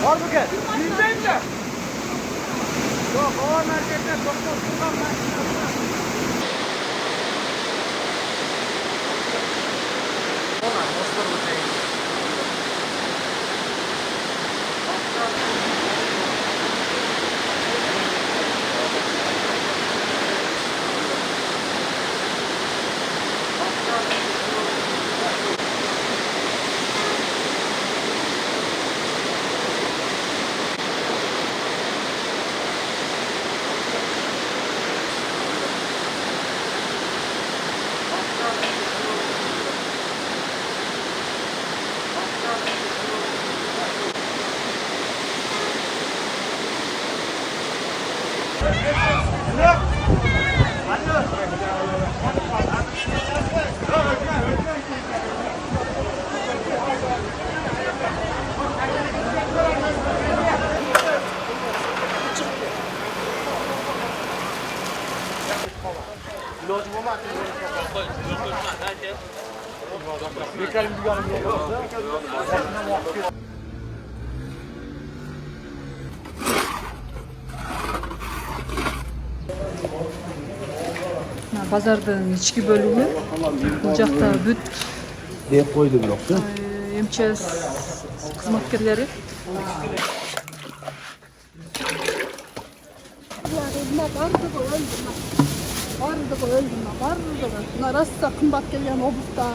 Bormikan? Bilmayman. Yo'q, havo markazida to'xtab turgan mashina. Мына базардын ички бөлүгү, бул жакта бүт Деп койду бирок. МЧС кызматкерлери. Мына баардыгы өлдү, мына баардыгы өлдү, мына баардыгы. Мына роста кымбат келген обувь да.